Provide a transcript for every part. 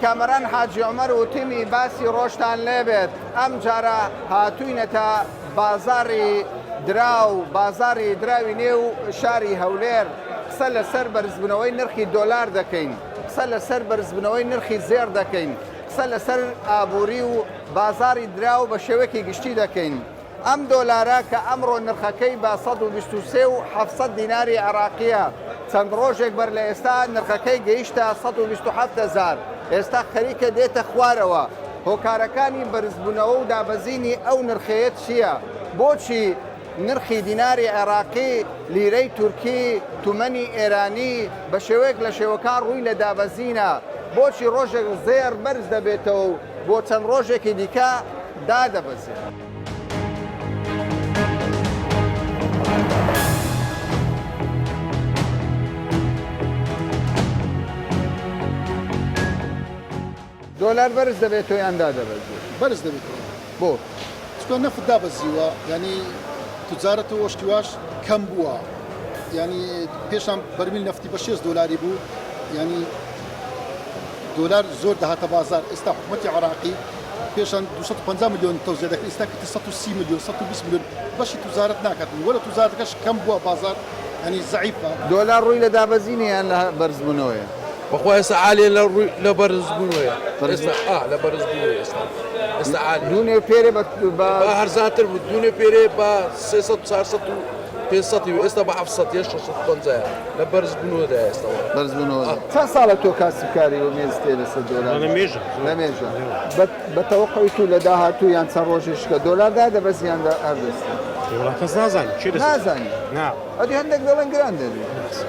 کامەران حاجی عومەر و تیمی باسی ڕۆژتان لێبێت ئەمجارە هاتووینەتە بازاڕی دراو بازاڕی دراوی نێو شاری هەولێر قسە لەسەر بەرزبوونەوەی نرخی دۆلار دەکەین قسە لەسەر بەرزبوونەوەی نرخی زێڕ دەکەین قسە لەسەر ئابووری و بازاڕی دراو بە شێوەیەکی گشتی دەکەین. ئەم دۆلارە کە ئەمڕۆ نرخەکەی بە 123 و 700 دیناری عێراقییە، چەند ڕۆژێک بەر لە ئێستا نرخەکەی گەیشتە 127 هەزار، ئێستا خەریکە دێتە خوارەوە. هۆکارەکانی بەرزبوونەوە و دابەزینی ئەو نرخەیە چییە؟ بۆچی نرخی دیناری عێراقی، لیرەی تورکی، تومەنی ئێرانی بە شێوەیەک لە شێوەکان ڕووی لە دابەزینە؟ بۆچی ڕۆژێک زێڕ بەرز دەبێتەوە و بۆ چەند ڕۆژێکی دیکە دادەبەزێت؟ دۆلار بەرز دەبێتەوە یان دادەبەزێت؟ بەرز دەبێتەوە. بۆ؟ چونکە نەفت دابەزیوە یانی تجارەت و شتی واش کەم بووە یانی پێشان بەرمیل نەفتی بە 6 دۆلاری بوو یانی دۆلار زۆر دەهاتە بازار ئێستا حکوومەتی عراقی پێشان 250 میلیۆن تەوزیع دەکرد ئێستا کردی 130 میلیۆن 120 میلیۆن بەشی توزارەت ناکات وەرە توزارەتەکەش کەم بووە بازار یانی زەعیفە. دۆلار ڕووی لە دابەزینە یان لە بەرزبوونەوەیە؟ بەخوا ئێستا عالیە لە ڕووی لە بەرزبوونەوەیە ئێستا ئا لە بەرزبوونەوەیە ئێستا ئێستا عالیە. دوونێ و پێرێ بە بە هەرزانتر بوو دوونێ پێرێ بە 300 400 و 500 و ئێستا بە 700 یە 650 لە بەرزبوونەوەدا ئێستا وەڵا. بەرزبوونەوە چەند ساڵە تۆ کاسبکاری و مێزت هەیە لەسەر دۆلار؟ لە مێژە. لە مێژە. بە بە تەوەقعی تو لە داهاتوو یان چەند ڕۆژێکیش کە دۆلار دادەبەزی یان هەر دەستی؟ وەڵا کەس نازانێ کێ دەزانێ؟ نازانی. نا. ئەدی هەندێک دەڵێن گران دەبێ.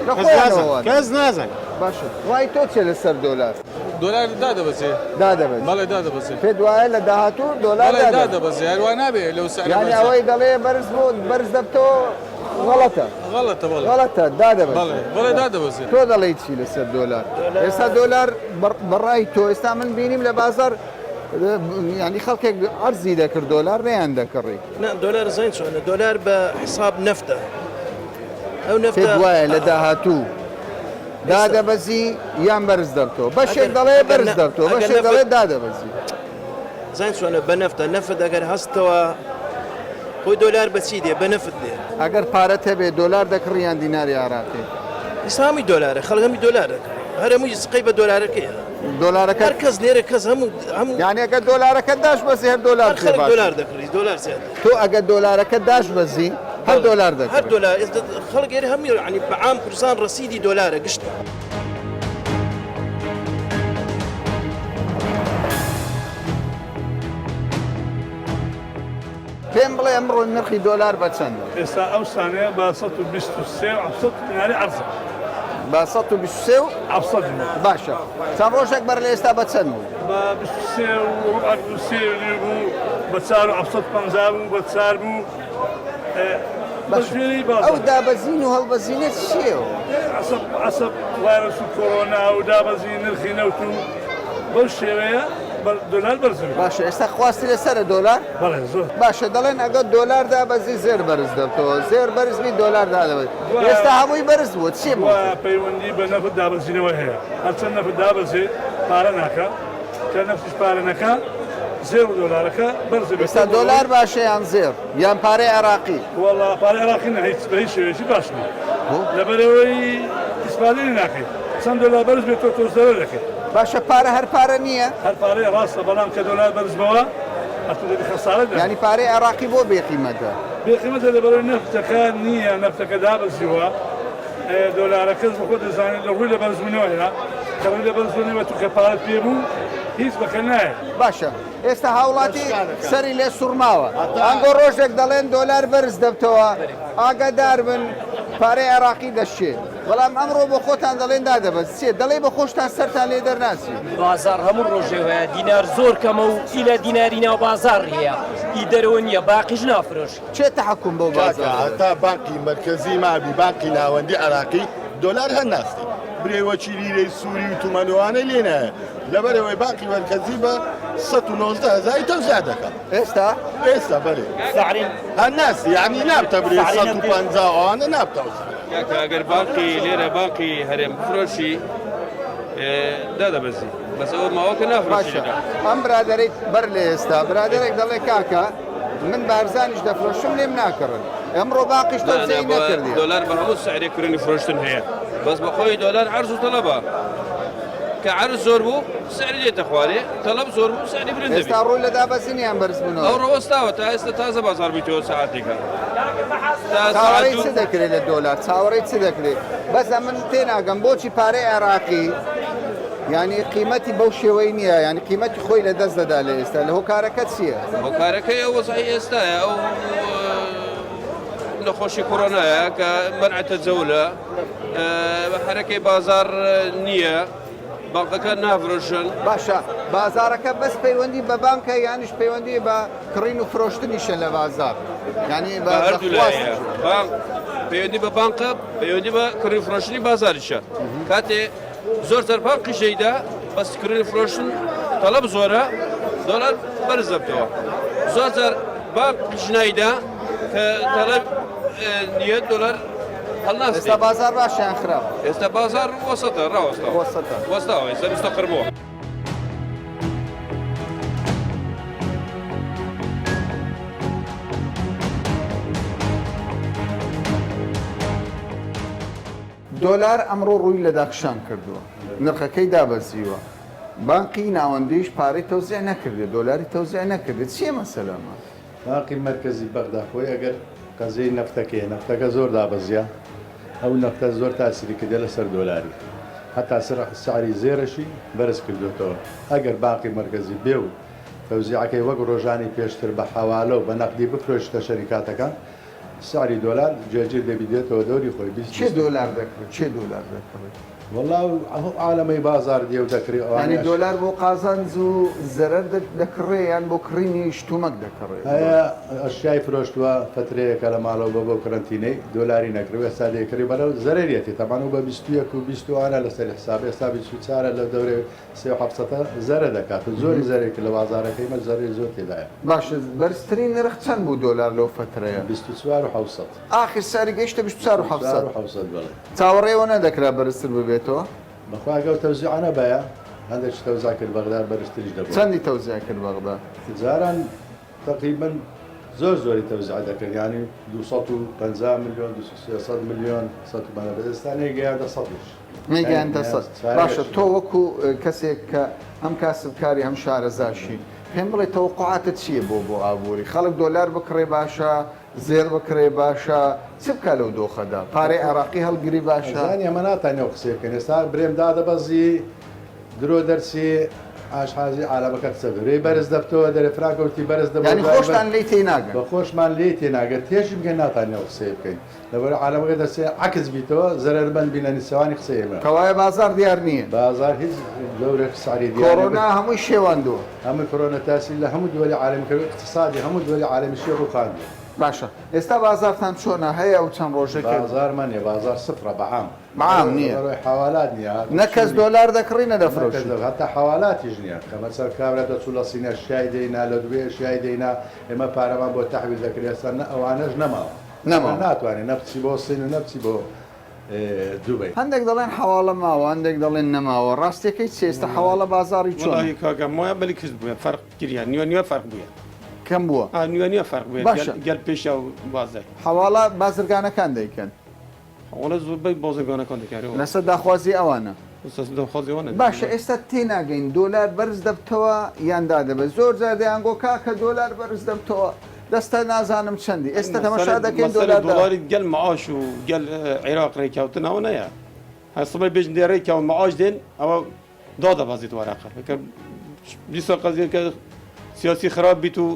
لە کەس خۆیانەوە نازانێ وان. کەس نازانێ. باشە ڕای تۆ چیە لەسەر دۆلار؟ دۆلار دادەبەزێ. دادەبەزێ. بەڵێ دادەبەزێ. پێت وایە لە داهاتوو دۆلار بەڵێ دادەبەزێ؟ دادەبەزێ هەر وا نابێ لەو سعرە یانی بەرزە. ئەوەی دەڵێ بەرز بۆ بەرز دەبتەوە غەڵەتە. غەڵەتە بەڵێ. غەڵەتە دادەبەزێ. بەڵێ بەڵێ دادەبەزێ. تۆ دەڵێی چی لەسەر دۆلار؟ ئێستا دۆلار بە ڕای تۆ ئێستا من بینیم لە بازاڕ یانی خەڵکێک عەرزی دەکرد دۆلار نەیان دەکڕی. نا دۆلار زانین چۆنە دۆلار بە حساب نەفتە ئەو نەفتە پێت وایە لە داهاتوو دادەبەزی یان بەرز دەبتەوە؟ بەشێک دەڵێ بەرز دەبتەوە بەشێک دەڵێ دادەبەزی. زانین چۆنە بە نەفتە نەفت ئەگەر هەستەوە خۆی دۆلار بەچی دێ بە نەفت دێ. ئەگەر پارەت هەبێ دۆلار دەکڕی یان دیناری عێراقی؟ ئیستا هەمووی دۆلارە خەڵک هەمووی دۆلار دەکڕێ هەر هەمووی سقەی بە دۆلارەکەیە. دۆلارەکە هەر کەس لێرە کەس هەموو هەموو یانی ئەگەر دۆلارەکە داش بەزی هەر دۆلار هەر خەڵک دۆلار دەکڕی دۆلار زیاد تۆ ئەگەر دۆلارەکە داش بەزی هەر دۆلار دەکڕی هەر دۆلار خەڵک ئێرە هەموو یانی بە عام کوردستان ڕەسیدی دۆلارە گشت. پێم بڵێ ئەمڕۆ نرخی دۆلار بە چەندە؟ ئێستا ئەو سانەیە بە 123 و 700 دیناری عەرزە. بە 123 و 700 دینار. باشە چەند ڕۆژێک بەر لە ئێستا بە چەند بوو؟ بە 23 و ڕبع بوو سێ و نیو بوو بە چار و 750 بوو بە چار بوو ئەو دابەزین و هەڵبەزینە چییە؟ عەسەب عەسەب ڤایرۆس و کۆرۆنا و دابەزینی نرخی نەوت و بەو شێوەیە دۆلار بەرز دەبێت. باشە ئێستا خواستی لەسەرە دۆلار؟ بەڵێ زۆر. باشە دەڵێن ئەگەر دۆلار دابەزی زێر بەرز دەبتەوە زێر بەرز بی دۆلار دادەبەزی ئێستا هەمووی بەرز بووە چیە بۆ؟ وایە پەیوەندی بە نەفت دابەزینەوە هەیە هەرچەند نەفت دابەزێ پارە ناکا کە نەفتیش پارە نەکا زێر و دۆلارەکە بەرز دەبێت. ئێستا دۆلار باشە یان زێر یان پارەی عێراقی؟ وەڵا پارەی عێراقی نا هیچ بە هیچ شێوەیەکی باش نیە لەبەرئەوەی ئیسفادەی لێ ناکەی چەند دۆلار بەرز بێتەوە تۆ زەرەر دەکەی. باشە پارە هەر پارە نیە؟ هەر پارەیە ڕاستە بەڵام کە دۆلار بەرز بەوە ئەتوو دەبی خەسارەت دەکەی. یانی پارەی عێراقی بۆ بێ قیمەتە؟ بێ قیمەتە لەبەرئەوەی نەفتەکە نیە نەفتەکە دابەزیوە دۆلارەکەش بەخۆت دەزانی لە ڕووی لە بەرزبوونەوەیە کە ڕووی لە بەرزبوونەوە تو کە پارەت پێ بوو هیچ بەکە نایەت. باشە ئێستا هاوڵاتی سەری لێ سوڕماوە ئەنگۆ ڕۆژێک دەڵێن دۆلار بەرز دەبتەوە ئاگاداربن پارەی عێراقی دەشکێ بەڵام ئەمڕۆ بۆ خۆتان دەڵێن دادەبەز چیە دەڵێی بە خۆشتان سەرتان لێ دەرناچی. بازاڕ هەموو ڕۆژێ وایە دینار زۆر کەمە و ئیلە دیناری ناو بازاڕ هەیە ئی دەرەوە نییە باقیش نافرۆشی. کێ تەحەکوم بەو کاکە بازاڕە دەکات؟ هەتا بانقی مەرکەزی مابی بانقی ناوەندی عێراقی دۆلار هەر ناستی برێ وەکی لیرەی سوری و تومەن و ئەوانەی لێ نایە لەبەرئەوەی بانقی مەرکەزی بە 119 هەزاری تەوزیع دەکا ئێستا؟ ئێستا بەرێ هەر ناستی یعنی نابتە برێ 150 ئەوانە نابتە کاکە ئەگەر بانقی لێرە بانقی هەرێم بفرۆشی دادەبەزی. بەس ئەوە ماوەکە نافرۆشی باشە ئەم برادەرەی بەر لە ئێستا برادەرێک دەڵێ کاکە من بارزانیش دەفرۆشم لێم ناکڕن ئەمڕۆ باقیش تەوزیعی نەکردیە. دۆلار بە هەموو سعرێک کڕین و فرۆشتن هەیە بەس بەخۆی دۆلار عەرز و تەڵەبە کە عەرز زۆر بوو سعری دێتە خوارێ تەڵەب زۆر بوو سعری بلند دەبێت. ئێستا ڕووی لە دابەزین یان بەرزبوونەوە؟ ئەوڕۆ وەستاوە تا ئێستا تازە بازاڕ بیتەوە سەعاتێکە. چاوەڕێی چ دەکرێت لە دۆلار چاوەڕێی چ دەکرێت بەس ئەمن تێناگەم بۆچی پارەی عێراقی یعنی قیمەتی بەو شێوەی نییە یعنی قیمەتی خۆی لە دەست دەدا لە ئێستا لە هۆکارەکە چییە؟ هۆکارەکەی ئەو وەزعی ئێستایە ئەو نەخۆشی کۆرۆنایە کە مەنع تەجەولە حەرەکەی بازار نییە بانقەکان نافرۆشن. باشە بازارەکە بەس پەیوەندی بە بانکە یانیش پەیوەندی بە کڕین و فرۆشتنیشە لە بازار یانی بە هەردوو لایە بانک پەیوەندی بە بانقە پەیوەندی بە کڕین فرۆشتنی بازاریشە کاتێ زۆر جار بانقیش دەیدا بەس کڕین فرۆشتن تەڵەب زۆرە دۆلار بەرز دەبتەوە زۆر جار بانقیش نایدا کە تەڵەب نییە دۆلار هەڵناستێ. ئێستا بازاڕ باشە یان خراپ؟ ئێستا بازاڕ وەسەتە ڕاوەستاوە. وەسەتە. وەستاوە ئێستا مستەقر بووە. دۆلار ئەمڕۆ ڕووی لە داکشان کردووە، نرخەکەی دابەزیوە، بانقی ناوەندیش پارەی تەوزیع نەکردیە، دۆلاری تەوزیع نەکردیە، چییە مەسەلە ئەمە؟ بانقی مەرکەزی بەغدا خۆی ئەگەر قەزیەی نەفتەکەیە نەفتەکە زۆر دابەزیە ئەو نەفتە زۆر تاسیری کردیە لەسەر دۆلاری هەتا سعری زێرەشی بەرز کردۆتەوە ئەگەر بانقی مەرکەزی بێ و تەوزیعەکەی وەک ڕۆژانی پێشتر بە حەوالە و بە نەقدی بفرۆشتە شەریکاتەکان سعری دۆلار جێگیر دەبی دێتەوە دەوری خۆی 20 کێ دۆلار دەکڕێت؟ کێ دۆلار دەکڕێت؟ وەڵا ئەو عالەمەی بازاڕ دێ و دەکڕێ یانی ئەوانەش. دۆلار بۆ قازانج و زەرەر دەکڕێ یان بۆ کڕینی شتومەک دەکڕێ؟ هەیە ئەشیای فرۆشتوە فەترەیەکە لە ماڵەوە بە بەو کڕەنتینەی دۆلاری نەکڕی و ئێستا دەیکڕی بەرەو زەرەریەتی تەبعەن ئەو بە 21 و 20 و ئەوانە لەسەری حسابە ئێستا 24 لە دەورەی سێ و حەفسەتە زەرە دەکات و زۆری زەرەی کرد لە بازاڕەکەی مە زەرەی زۆر تێدایە. باشە بەرزترین نرخ چەند بوو دۆلار لەو فەترەیە؟ 24 و حەوسەد. ئاخر سعری گەیشتە 24 و حەفسەد. 24 و حەوسەد بەڵێ. چاوەڕێی ئەوە نەدەکرا بەرزتر ببێتەوە؟ بەخوا ئەگەر ئەو تەوزیعە نەبایە هەندێک شت تەوزیع کرد بەغدا بەرزتریش دەبوو. چەندی تەوزیع کرد بەغدا؟ جاران تەقریبەن زۆر زۆری تەوزیع دەکرد یانی 250 ملیۆن 300 ملیۆن 150 بەس ئێستا نەیگەیاندە سەدیش. نەیگەیاندە سەد. باشە تۆ وەکو کەسێک کە هەم کاسبکاری هەم شارەزاشی پێم بڵێ تەوەقوعاتت چییە بۆ بۆ ئابووری؟ خەڵک دۆلار بکڕێ باشە زێڕ بکڕێ باشە چ بکا لەو دۆخەدا؟ پارەی عێراقی هەڵگری باشە؟ ئەزانی ئەمە ناتانی ئەو قسەیە بکەین ئێستا برێم دادەبەزی درۆ دەرچی حاج حاجی عالەمەکە قسە درێی بەرز دەبتەوە دەرێ فراکە وتی بەرز دەبەوە یانی خۆشتان لێی تێناگەن. بە خۆشمان لێی تێناگەن تێشی بکەین ناتانی ئەو قسەیە بکەین لەبەر عالەمەکە دەچێ عەکس بیتەوە زەرەرمەند بین لە نیسەوانی قسەی ئێمە. کەوایە بازاڕ دیار نییە. بازاڕ هیچ جۆرێک سعری دیار نییە. کۆرۆنا هەمووی شێواندووە. هەمووی کۆرۆنا تاسیر لە هەموو دوەلی عالەمی کردووە ئیقتسادی هەموو دوەلی عالەمیشی ڕووخاندووە. باشە ئێستا بازاڕتان چۆنە هەیە ئەو چەند ڕۆژەی کە. بازاڕمان نییە بازاڕ سفرە بە عام. بە عام نییە. لەبەرئەوەی حەوالات نییە. نە کەس دۆلار دەکڕی نە دەفرۆشی. هەتا حەوالاتیش نییە کە مەسەلەن کابرا دەچوو لە سینە شای دەینا لە دوبەی شای دەینا ئێمە پارەمان بۆ تەحویل دەکرد ئێستا نە ئەوانەش نەماوە. نەماوە. ناتوانێ نە بچی بۆ سین و نە بچی بۆ دوبەی. هەندێک دەڵێن حەواڵە ماوە هەندێک دەڵێن نەماوە ڕاستیەکەی چیە ئێستا حەواڵە بازاڕی چۆنە؟ وەڵاهی کاکە مایە بەلی کز بویە فەرق کریە نیوە نیوە فەرق بویە. کەم بووە؟ ئا نیوە نیوە فەرق بویە باشە. گەل پێشیا و بازای. حەواڵە بازرگانەکان دەیکەن؟ حەواڵە زۆربەی بازرگانەکان دەکەن ئەرێ. لەسەر داخوازی ئەوانە؟ لەسەر داخوازی ئەوانە. باشە ئێستا تێناگەین دۆلار بەرز دەبتەوە یان دادەبێت زۆر جار دەیانگۆ کاکە دۆلار بەرز دەبتەوە دەستە نازانم چەندی ئێستا تەمەشا دەکەین دۆلار دۆلاری گەل معاش و گەل عێراق ڕێککەوتنەوە نەیە هەر سبەی بێژن دێ ڕێککەون معاش دێن ئەوە دادەبەزیت وەرەقە کە دیسا قەزیەکە سیاسی خراپ بیت و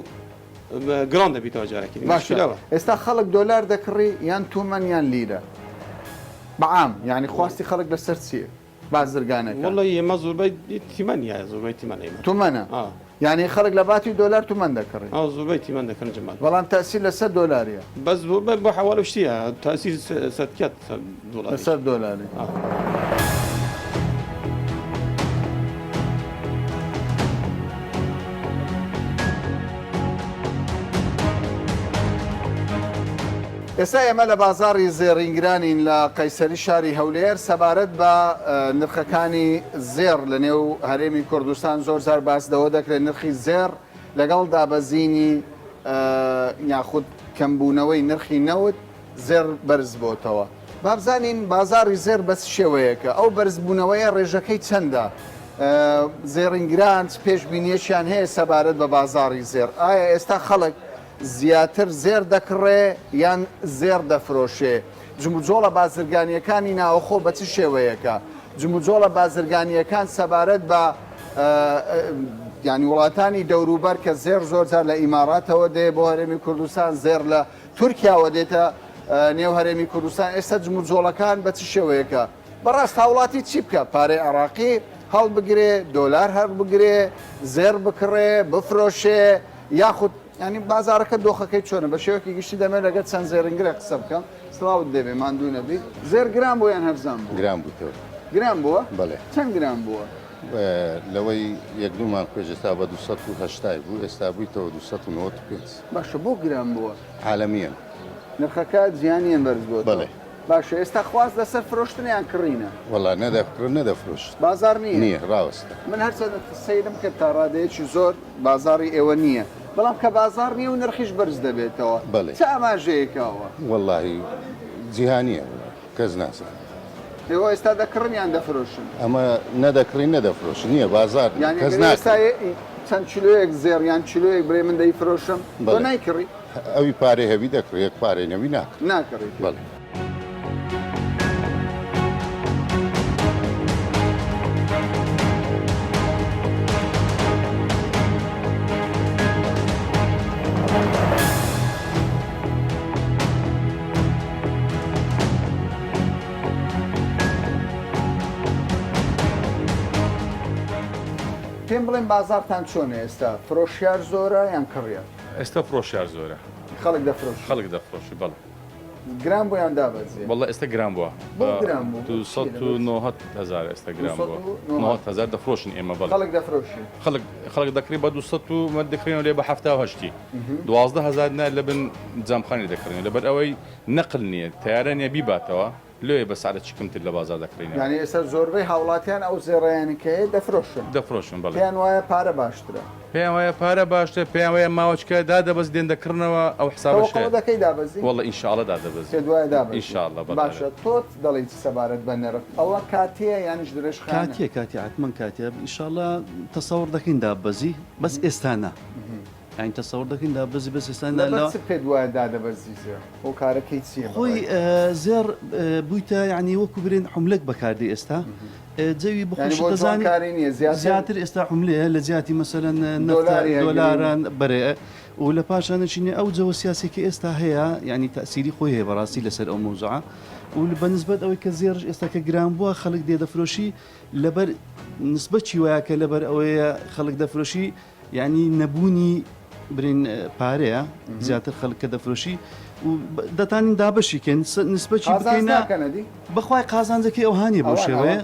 گران دەبیتەوە جارێکی باشە ئێستا خەڵک دۆلار دەکڕی یان تومەن یان لیرە بەعام یعنی خواستی خەڵک لەسەر چییە؟ بازرگانەکان. وەڵی ئێمە زۆربەی تیمەن یە زۆربەی تیمەن ئێمە. تومەنە یانی خەڵک لە باتی دۆلار تومەن دەکڕی. ئا زۆربەی تیمەن دەکڕن جەماعەت. بەڵام تەئسیر لەسەر دۆلاریە. بەس زۆربەی بۆ حەواڵە و شتیە تەئسیر سەر کەت سەر دۆلاری. لەسەر دۆلاری. ئا. ئێستا ئێمە لە بازاڕی زێڕینگرانین لە قەیسەری شاری هەولێر سەبارەت بە نرخەکانی زێڕ لە نێو هەرێمی کوردستان زۆر جار باس لەوە دەکرێت نرخی زێڕ لەگەڵ دابەزینی یاخود کەمبوونەوەی نرخی نەوت زێڕ بەرز بۆتەوە. بابزانین بازاڕی زێڕ بە چ شێوەیەکە؟ ئەو بەرزبوونەوەیە ڕێژەکەی چەندە؟ زێڕینگران چ پێشبینییەکیان هەیە سەبارەت بە بازاڕی زێڕ؟ ئایا ئێستا خەڵک زیاتر زێڕ دەکڕێ یان زێڕ دەفرۆشێ؟ جموجۆڵە بازرگانییەکانی ناوەخۆ بە چ شێوەیەکە؟ جموجۆڵە بازرگانییەکان سەبارەت بە یانی وڵاتانی دەوروبەر کە زێڕ زۆرجار لە ئیماڕاتەوە دێ بۆ هەرێمی کوردستان، زێڕ لە تورکیاوە دێتە نێو هەرێمی کوردستان، ئێستا جموجۆڵەکان بە چ شێوەیەکە؟ بەڕاست هاوڵاتی چی بکە؟ پارەی عێراقی هەڵبگرێ، دۆلار هەڵبگرێ، زێڕ بکڕێ، بفرۆشێ، یاخود یانی بازاڕەکە دۆخەکەی چۆنە؟ بە شێوەیەکی گشتی دەمەوێت لەگەڵ چەند زێڕینگرێک قسە بکەم. سڵاوت لێبێ، ماندوو نەبی. زێڕ گران بووە یان هەرزان بووە؟ گران بوویتەوە. گران بووە؟ بەڵێ. چەند گران بووە؟ لەوەی یەک دوو مانگ پێش ئێستا بە 280 بوو، ئێستا بوویتەوە 295. باشە بۆ گران بووە؟ عالەمییەن. نرخەکە جیهانییەن بەرز بۆتەوە؟ بەڵێ. باشە ئێستا خواست لەسەر فرۆشتنە یان کڕینە؟ وەڵا نە دەکڕن نە دەفرۆشن. بازاڕ نییە؟ نییە، ڕاوەستە. من هەرچەندە سەیرم کرد تا ڕادەیەکی زۆر بازاڕی ئێوە نییە، بەڵام کە بازاڕ نییە و نرخیش بەرز دەبێتەوە، بەڵێ. چ ئاماژەیەکە ئەوە؟ وەڵاهی جیهانییە کەس نازانێت. ئێوە ئێستا دەکڕن یان دەفرۆشن؟ ئەمە نە دەکڕین نە دەفرۆشین، نییە بازاڕ نییە، یانی کەس ئەگەر ئێستا ناکڕێت. چەند کیلۆیەک زێڕ یان کیلۆیەک بڵێ من دەیفرۆشم، تۆ بەڵێ. نایکڕی؟ ئەوی پارەی هەبی دەکڕی، یەک پارەی نەبی ناکڕی. ناکڕیت. بەڵێ. پێم بڵێن بازاڕتان چۆنە ئێستا فرۆشیار زۆرە یان کڕیار؟ ئێستا فرۆشیار زۆرە. خەڵک دەفرۆشی؟ خەڵک دەفرۆشی بەڵێ. گران بوو یان دابەزیە؟ وەڵا ئێستا گران بووە. بۆ گران بوو؟ 290 هەزار ئێستا گران بووە. 290 هەزار دەفرۆشن ئێمە بەڵێ. خەڵک دەفرۆشی؟ خەڵک خەڵک دەکڕی بە 200 و مە دەکڕینەوە لێ بە 78 12 هەزار دینار لە بن جامخانی دەکڕینەوە لەبەر ئەوەی نەقل نییە تەیارە نییە بیباتەوە لۆیە بە سعرەکی کەمتر لە بازاڕ دەکڕینەوە. یانی ئێستا زۆربەی هاوڵاتیان ئەو زێڕەیان کە هەیە دەفرۆشن. دەفرۆشن بەڵێ. پێیان وایە پارە باشترە. پێیان وایە پارە باشترە پێیان وایە ماوەچکە دادەبەزی دێن دەکڕنەوە ئەو حسابەش هەیە. تەوەقوع دەکەی دابەزی؟ وەڵا ئینشاڵڵا دادەبەزی. پێت وایە دابەزی؟ ئینشاڵڵا بەڵێ. باشە تۆ دەڵێی چ سەبارەت بە نرخ؟ ئەوە کاتییە یانیش درێژخایەنە؟ کاتییە کاتییە حەتمەن کاتییە ئینشاڵڵا تەسەوڕ دەکەین داببەزی بەس ئێستا نا. یانی تەسەوڕ دەکەین دابەزی بەس ئێستا لەبەر چ پێت وایە دادەبەزی زێڕ؟ هۆکارەکەی چییە بە خۆی ڕای تۆ؟ زێڕ بوویتە یانی وەکو برێن عوملەک بەکاردێ ئێستا جەوی یانی بەخۆشت بۆ دەزانی جوانکاری نییە زیاتر زیاتر ئێستا عوملەیە لە جیاتی مەسەلەن نەفتە دۆلاری هەگرین. دۆلاران بەرێ و لە پاشانەشی نیە ئەو جەوە سیاسیە کە ئێستا هەیە یانی تەئسیری خۆی هەیە بەڕاستی لەسەر ئەو مەوزوعە و بە نسبەت ئەوەی کە زێڕش ئێستا کە گران بووە خەڵک دێ دەفرۆشی لەبەر نسبەت چی وایە کە لەبەر ئەوەیە خەڵک دەفرۆشی یانی نەبوونی برین پارەیە زیاتر خەڵک کە دەفرۆشی و دەتانین دابەشی کەین نسبەکی بکەینە بەخوای قازانجەکەی ئەوها نیە بەو شێوەیە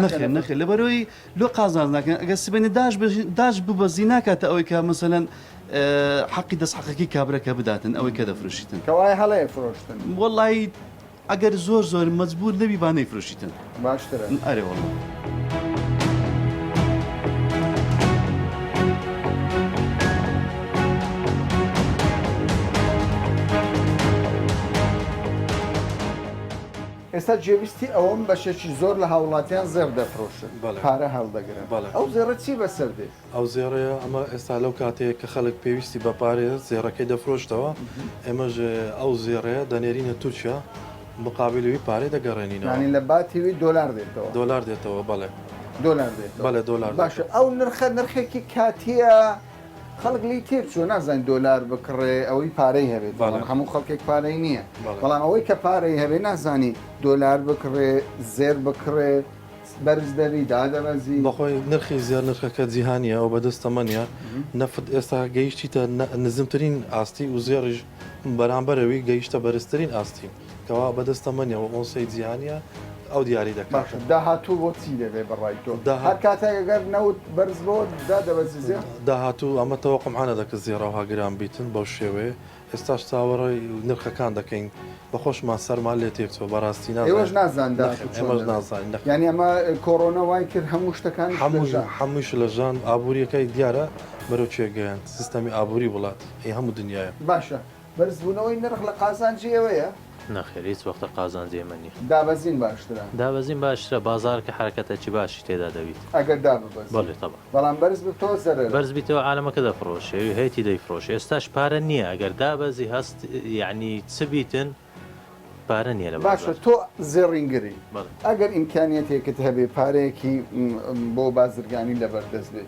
نەخێر نەخێر لەبەرەوەی لۆ قازانج ناکەن ئەگەر سبەینێ داش داش ببەزی ناکاتە ئەوەی کە مەسەلەن حەقی دەست حەقەکەی کابرەکە بداتن ئەوەی کە دەفرۆشیتن کەوایە هەڵەیە فرۆشتن وەڵی ئەگەر زۆر زۆر مەجبور نەبی با نەیفرۆشیتن باشترە. ئەرێ وەڵا. ئێستا جێویستی ئەوەم بەشێکی زۆر لە هاوڵاتیان زێڕ دەفرۆشن پارە هەڵدەگرن ئەو زێڕە چی بەسەر دێ؟ ئەو زێڕەیە ئەمە ئێستا لەو کاتەیە کە خەڵک پێویستی بە پارەیە زێڕەکەی دەفرۆشتەوە ئێمەش ئەو زێڕەیە دەنێرینە تورکیا مقابلی وی پارەی دەگەڕێنینەوە. یانی لە باتی وی دۆلار دێتەوە؟ دۆلار دێتەوە بەڵێ. دۆلار دێتەوە. بەڵێ دۆلار باشە ئەو نرخە نرخێکی کاتییە خەڵک لێی تێکچووە نازانین دۆلار بکڕێ ئەوەی پارەی هەبێت بەڵام هەموو خەڵکێک پارەی نییە بەڵام ئەوەی کە پارەی هەبێ نازانی دۆلار بکڕێ زێر بکڕێ بەرز دەبی دادەبەزی. بەخۆی نرخی زێر نرخەکە جیهانیە و بەدەست تەمەنیە نەفت ئێستا گەیشتیتە نزمترین ئاستی و زێڕیش بەرامبەرەوی گەیشتە بەرزترین ئاستی کەوا بەدەست تەمەنیە و ئۆنسەی جیهانیە. ئەو دیاری دەکات. باشە داهاتوو بۆ چی دەبێ بە ڕای تۆ؟ هەر کاتێک ئەگەر نەوت بەرز بۆ دادەبەزی زێڕ؟ داهاتوو ئەمە تەوەقومعانە دەکرد زێڕ ئەوها گران بیتن بەو شێوەیە ئێستاش چاوەڕێی نرخەکان دەکەین بە خۆشمان سەرمان لێ تێکچووە بەڕاستی نازانین. ئێوەش نازان داهاتوو چۆن ئێمەش دەبێت؟ نازانین نەخێر. یانی ئەمە کۆرۆنا وای کرد هەموو شتەکانیش هەموو لەژان. هەمووی شلەژان ئابووریەکەی دیارە بەرەو کوێ گەیاند سیستەمی ئابووری وڵات ی هەموو دنیایە. باشە بەرزبوونەوەی نرخ لە قازانجی ئێوەیە؟ نەخێر هیچ وەختە قازانجی ئێمە نیە. دابەزین باشترە؟ دابەزین باشترە بازاڕەکە حەرەکەتەکی باشی تێدا دەبیت. ئەگەر داببەزی. بەڵێ تەبعەن. بەڵام بەرز ببتەوە زەرەرە. بەرز بیتەوە عالەمەکە دەفڕۆشێ و هەیەتی دەیفڕۆشێ ئێستاش پارە نیە ئەگەر دابەزی هەست یەعنی چ بیتن پارە نیە لە باشە بازاڕ. تۆ زێڕینگری بەڵێ. ئەگەر ئیمکانیەتێکت هەبێ پارەیەکی بۆ بازرگانی لەبەر دەست بێ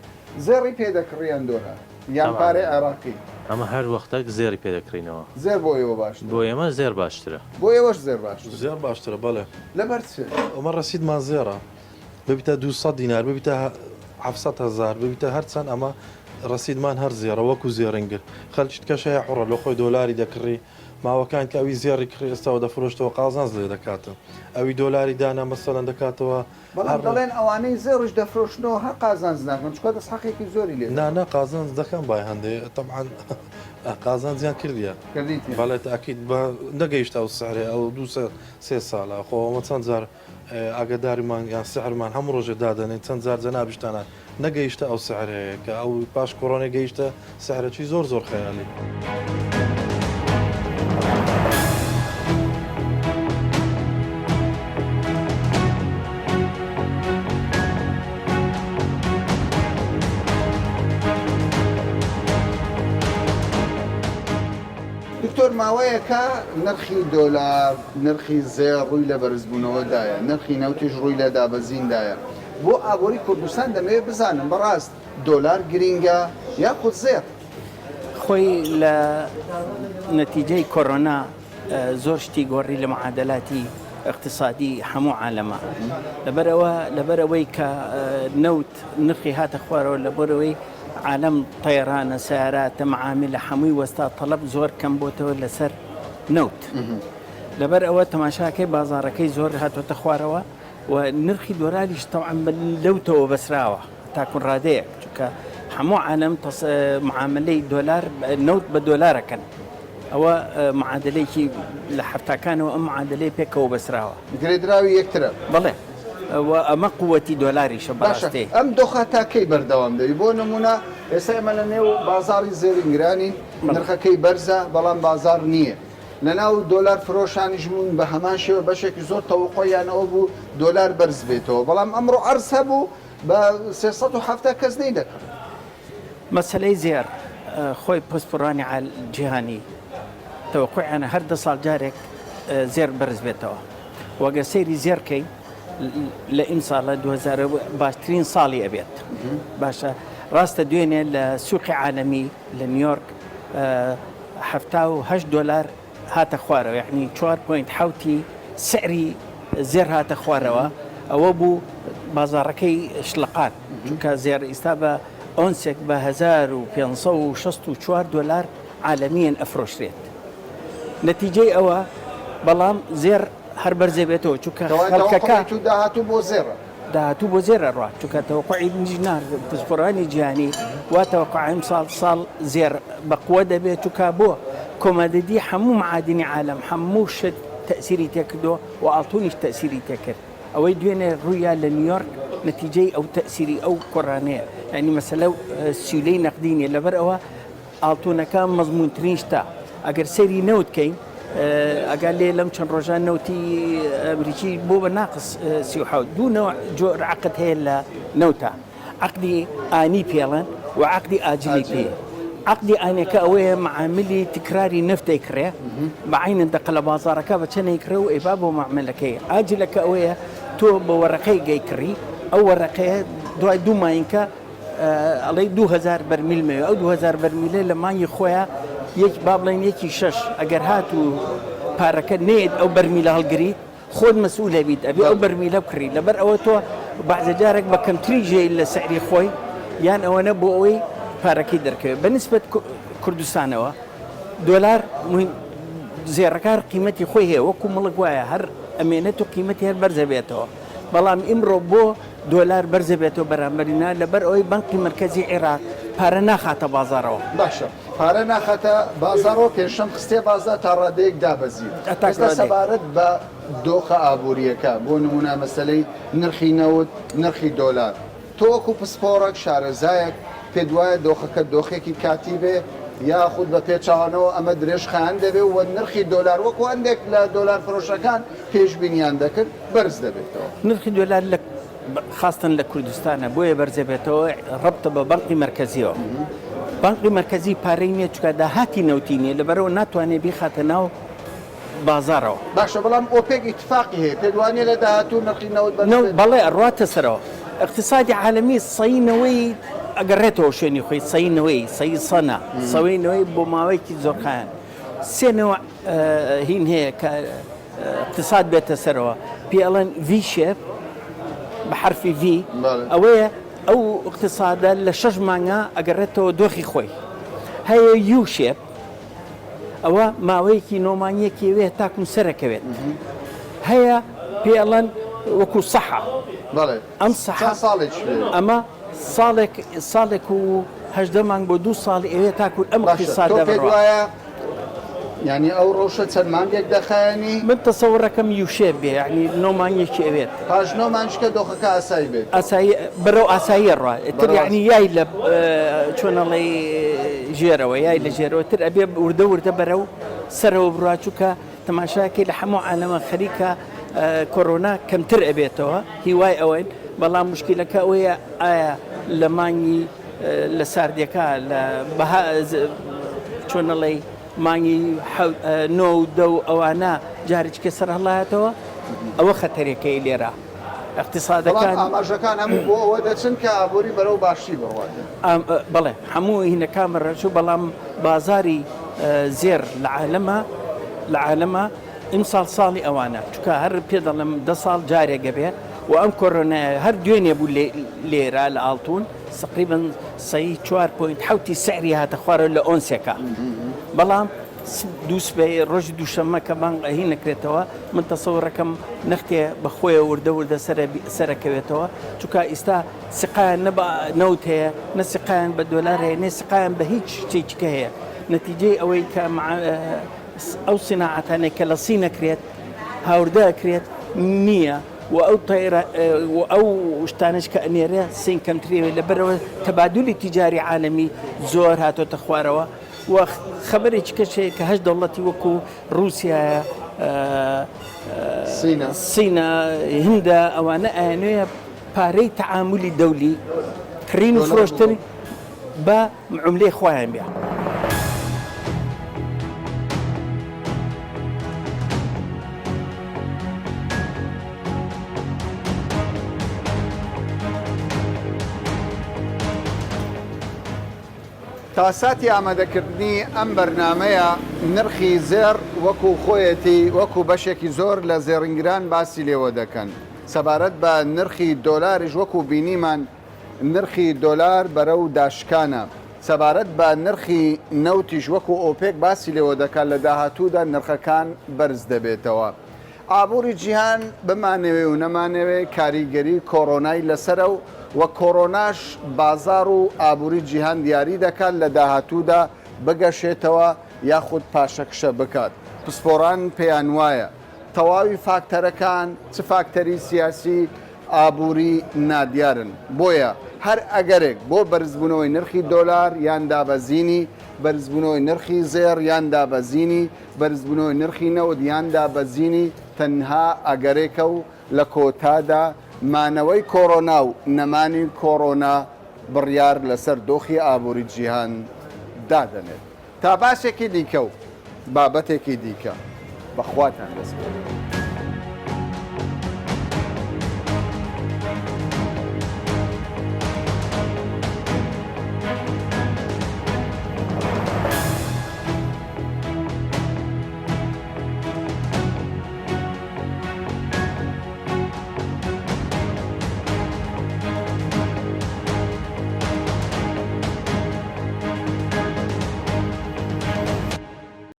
زێڕی پێ دەکڕی یان دۆلار یان پارەی عێراقی؟ ئەمە هەر وەختەک زێڕی پێ دەکڕینەوە. زێر بۆ ئێوە باشترە؟ بۆ ئێمە زێڕ باشترە. بۆ ئێوەش زێر باشترە؟ زێڕ باشترە بەڵێ. لەبەر چ؟ ئەمە ڕەسیدمان زێڕە ببیتە 200 دینار ببیتە 700 هەزار ببیتە هەرچەند ئەمە ڕەسیدمان هەر زێڕە وەکو زێڕینگر خەلکی تکەش هەیە حوڕە لۆ خۆی دۆلاری دەکڕی ماوەکان کە ئەوی زێڕی کڕی ئێستاوە دەفرۆشتەوە قازانج لێ دەکاتن ئەوی دۆلاری دانا مەسەلەن دەکاتەوە بەڵام دەڵێن ئەوانەی زێڕیش دەفرۆشنەوە هەر قازانج ناکەن چونکە دەست حەقێکی زۆری لێ نا نا قازانج دەکەن بای هەندێ تەبعەن قازانجیان کردیە کردیتیان بەڵێ تاکید بە نەگەیشتە ئەو سعرێ ئەو دوو سێ ساڵە خۆ ئەمە چەند جار ئاگادارمان یان سعرمان هەموو ڕۆژێ دادەنێن چەند جار جەنابیشتانە نەگەیشتە ئەو سعرەیە کە ئەو پاش کۆرۆنێ گەیشتە سعرەکی زۆر زۆر خەیالی. دکتۆر ماوەیەکە نرخی دۆلار، نرخی زێڕ ڕووی لە بەرزبوونەوەدایە، نرخی نەوتیش ڕووی لە دابەزیندایە. بۆ ئابووری کوردستان دەمەوێت بزانم بەڕاست دۆلار گرینگە یاخود زێڕ؟ خۆی لە نەتیجەی کۆرۆنا زۆر شتی گۆڕی لە معادلاتی اقتصادی هەموو عالەمە لەبەرئەوە لەبەرئەوەی کە نەوت نرخی هاتە خوارەوە لەبەرئەوەی عالەم تەیرانە سەیاراتە معاملە هەمووی وەستا تەڵەب زۆر کەم بۆتەوە لەسەر نەوت لەبەر ئەوە تەماشاکەی بازاڕەکەی زۆر هاتۆتە خوارەوە و نرخی دۆلاریش تەوعەن بە لەوتەوە بەسراوە تاکو ڕادەیەک چونکە هەموو عالەم معاملەی دۆلار نەوت بە دۆلارەکەن ئەوە معادلەیەکی لە حەفتاکانەوە ئەم معادلەی پێکەوە بەسراوە گرێدراوی یەکترە بەڵێ و ئەمە قوتی دۆلاریشە باشە بەڕاستی. ئەم دۆخە تا کەی بەردەوام دەبی بۆ نمونە ئێستا ئێمە لە نێو بازاڕی زێرینگرانین نرخەکەی بەرزە بەڵام بازاڕ نییە لەناو دۆلار فرۆشانیش بوون بە هەمان شێوە بەشێکی زۆر تەوەقوعیان ئەوە بوو دۆلار بەرز بێتەوە بەڵام ئەمڕۆ عەرز هەبوو بە 370 کەس نەیدەکڕی. مەسەلەی زێڕ خۆی پسپۆڕانی جیهانی تەوەقوعیانە هەر دە ساڵ جارێک زێڕ بەرز بێتەوە و گەر سەیری زێڕ کەی لە ئیمساڵە 2000 باشترین ساڵی ئەبێت باشە ڕاستە دوێنێ لە سوقی عالەمی لە نیویۆرک 78 دۆلار هاتە خوارەوە یەعنی چوار point حەوتی سعری زێر هاتە خوارەوە ئەوە بوو بازاڕەکەی شلەقان چونکە زێر ئیستا بە ئۆنسێک بە 1564 دۆلار عالەمیەن ئەفرۆشرێت نەتیجەی ئەوە بەڵام زێر هەر بەرزێ بێتەوە چونکە خەڵکەکە داهاتوو بۆ زێڕە داهاتوو بۆ زێر ئەڕوات چونکە تەوەقوعی منیش نا پسپۆڕانی جیهانی وا تەوەقوع ئەمساڵ ساڵ زێڕ بە قوە دەبێت چونکە بۆ commodity هەموو معادنی عالەم هەموو شت تەئسیری تێکردووە و ئاڵتونیش تەئسیری تێکرد ئەوەی دوێنێ ڕوویا لە نیویۆرک نەتیجەی ئەو تەئسیری ئەو کۆڕانەیە یعنی مەسەلە سیولەی نەقدی نیە لەبەر ئەوە ئاڵتونەکە مەزمونترین شتە ئەگەر سەیری نەوت کەین ئەگەر لێ لەم چەند ڕۆژە نەوتی ئەمریکی بۆ بە ناقس 37 دوو نەوع جۆر عقد هەیە لە نەوتە عقدی ئانی پێڵێن و عقدی ئاجلی پێ عقدی ئانەکە ئەوەیە معاملی تکراری نەفت دەیکڕێ بە عینەن دەقە لە بازاڕەکە بە چەند ئەیکڕێ و ئەیبا بۆ معاملەکەی ئاجلەکە ئەوەیە تۆ بە وەرەقەی گەیکڕی ئەو وەرەقەیە دوای دوو ماینکە ئەڵێی 2000 بەرمیل مەوێ ئەو 2000 بەرمیلە لە مانگی خۆیان یەک با بڵێن یەکی شەش ئەگەر هات و پارەکە نێت ئەو بەرمیلە هەڵگریت خۆت مەسئولە بیت ئەبێ ئەو بەرمیلە بکڕی لەبەر ئەوە تۆ بەعزە جارێک بە کەمتری ژێی لە سعری خۆی یان ئەوەنە بۆ ئەوەی پارەکەی دەرکەوێت بە نسبەت کوردستانەوە دۆلار مهم زێڕەکار قیمەتی خۆی هەیە وەکو مڵک وایە هەر ئەمێنێت و قیمەتی هەر بەرزەبێتەوە بەڵام ئیمڕۆ بۆ دۆلار بەرزەبێتەوە بەرامبەری نا لەبەر ئەوەی بانقی مەرکەزی عێراق پارە ناخاتە بازاڕەوە. باشە پارە ناخاتە بازاڕەوە پێشەم خستیە بازاڕ تا ڕادەیەک دابەزی ئێستا سەبارەت بە دۆخە ئابوورییەکە بۆ نموونە مەسەلەی نرخی نەوت نرخی دۆلار تۆ وەکو پسپۆڕێک شارەزایەک پێت وایە دۆخەکە دۆخێکی کاتی بێ یاخود بە پێچەوانەوە ئەمە درێژخایەن دەبێ و نرخی دۆلار وەکو هەندێک لە دۆلار فرۆشەکان پێشبینیان دەکرد بەرز دەبێتەوە؟ نرخی دۆلار لە خاستن لە کوردستانە بۆیە بەرزەبێتەوە ڕەبتە بە بانقی مەرکەزیەوە بانقی مەرکەزی پارەی نیە چونکە داهاتی نەوتی نیە لەبەرئەوە ناتوانێت بیخاتە ناو بازاڕەوە. باشە بەڵام ئۆپێک ئیتفاقی هەیە پێت وانیە لە داهاتوو نرخی نەوت بەرز بێت؟ بەڵێ ئەڕواتە سەرەوە ئیقتیسادی عالەمی سەی نەوەی ئەگەڕێتەوە شوێنی خۆی سەی نەوەی سەی سەنە سەوەی نەوەی بۆ ماوەیەکی زۆر خایەن سێ نەوە هین هەیە کە اقتصاد بێتە سەرەوە پێ ئەڵێن V shape بە حرفی V ئەوەیە ئەو اقتصادە لە شەش مانگا ئەگەڕێتەوە دۆخی خۆی هەیە U shape ئەوە ماوەیەکی نۆ مانگیەکی وێ تاکو سەرەکەوێت هەیە پێ ئەڵێن وەکو سەحە ئەم سەحە ئەمە ساڵێک ساڵێک و 18 مانگ بۆ دوو ساڵ ئەوێ تاکو ئەم اقتصادە بڕوا. یانی ئەو ڕەوشە چەند مانگێک دەخایەنی؟ من تەسەوڕەکەم U shape بێ یانی نۆ مانگێکی ئەوێت. پاش نۆ مانگ چکە دۆخەکە ئاسایی بێت. ئاسایی بەرەو ئاسایی ئەڕوا تر یانی یای لە چۆن ئەڵێی ژێرەوە یای لە ژێرەوە تر ئەبێ وردە وردە بەرەو سەرەوە بڕوا چونکە تەماشاکەی لە هەموو عالەمە خەریکە کۆرۆنا کەمتر ئەبێتەوە هیوای ئەوەین بەڵام مشکلەکە ئەوەیە ئایا لە مانگی لە ساردیەکە لە بەها چۆن ئەڵێی مانگی نۆ و دە و ئەوانە جارێکیکە سەر هەڵایەتەوە ئەوە خەتەرێکەی لێرە اقتصادەکان ئاماژەکان هەموو بۆ ئەوە دەچن کە ئابووری بەرەو باشی بڕوات. بەڵێ هەموو هینەکان بەڕێچوو بەڵام بازاری زێر لە عالەمە لە عالەمە ئیمساڵ ساڵی ئەوانە چونکە هەر پێ دەڵێم دە ساڵ جارێک ئەبێ و ئەم کۆرۆنایە هەر دوێنێ بوو لێرە لە ئاڵتون تقریبا سەی چوار point حەوتی سعری هاتە خوارەوە لە ئۆنسێکا بەڵام دوو سبەی ڕۆژی دووشەممە کە بانق هی نەکرێتەوە من تەسەوڕەکەم نەختێ بە خۆیە وردە وردە سەرەکەوێتەوە چونکە ئیستا سقایان نە بە نەوت هەیە نە سقایان بە دۆلار هەیە نە سقایان بە هیچ شتێکی کە هەیە نەتیجەی ئەوەی کە ئەو سیناعەتانەی کە لە سین ئەکرێت هاوردە ئەکرێت نییە و ئەو تەیرە و ئەو شتانەش کە ئەنێرێ سین کەمتری لەبەرەوە تەبادولی تیجاری عالەمی زۆر هاتۆتە خوارەوە و خەبەرێکی کەش هەیە کە هەشت دەوڵەتی وەکو ڕووسیایە سینە سینە هندە ئەوانە ئەیانوێ پارەی تەعامولی دەولی کڕین و فرۆشتن بە عوملەی خۆیان بێ. تا ساتی ئامادەکردنی ئەم بەرنامەیە نرخی زێڕ وەکو خۆیەتی وەکو بەشێکی زۆر لە زێڕینگران باسی لێوە دەکەن سەبارەت بە نرخی دۆلاریش وەکو بینیمان نرخی دۆلار بەرەو داشکانە. سەبارەت بە نرخی نەوتیش وەکو ئۆپێک باسی لێوە دەکات لە داهاتوودا نرخەکان بەرز دەبێتەوە. ئابووری جیهان بمانەوێ و نەمانەوێ کاریگەری کۆرۆنای لەسەرە و و کۆرۆناش بازاڕ و ئابووری جیهان دیاری دەکات لە داهاتوودا بگەشێتەوە یاخود پاشەکشە بکات. پسپۆڕان پێیانوایە تەواوی فاکتەرەکان چ فاکتەری سیاسی، ئابووری نادیارن، بۆیە هەر ئەگەرێک بۆ بەرزبوونەوەی نرخی دۆلار یان دابەزینی، بەرزبوونەوەی نرخی زێڕ یان دابەزینی، بەرزبوونەوەی نرخی نەوت یان دابەزینی تەنها ئەگەرێکە و لە کۆتادا مانەوەی کۆرۆنا و نەمانی کۆرۆنا بڕیار لەسەر دۆخی ئابووری جیهان دادەنێت. تا باسێکی دیکە و بابەتێکی دیکە بە خواتان دەسپێرم.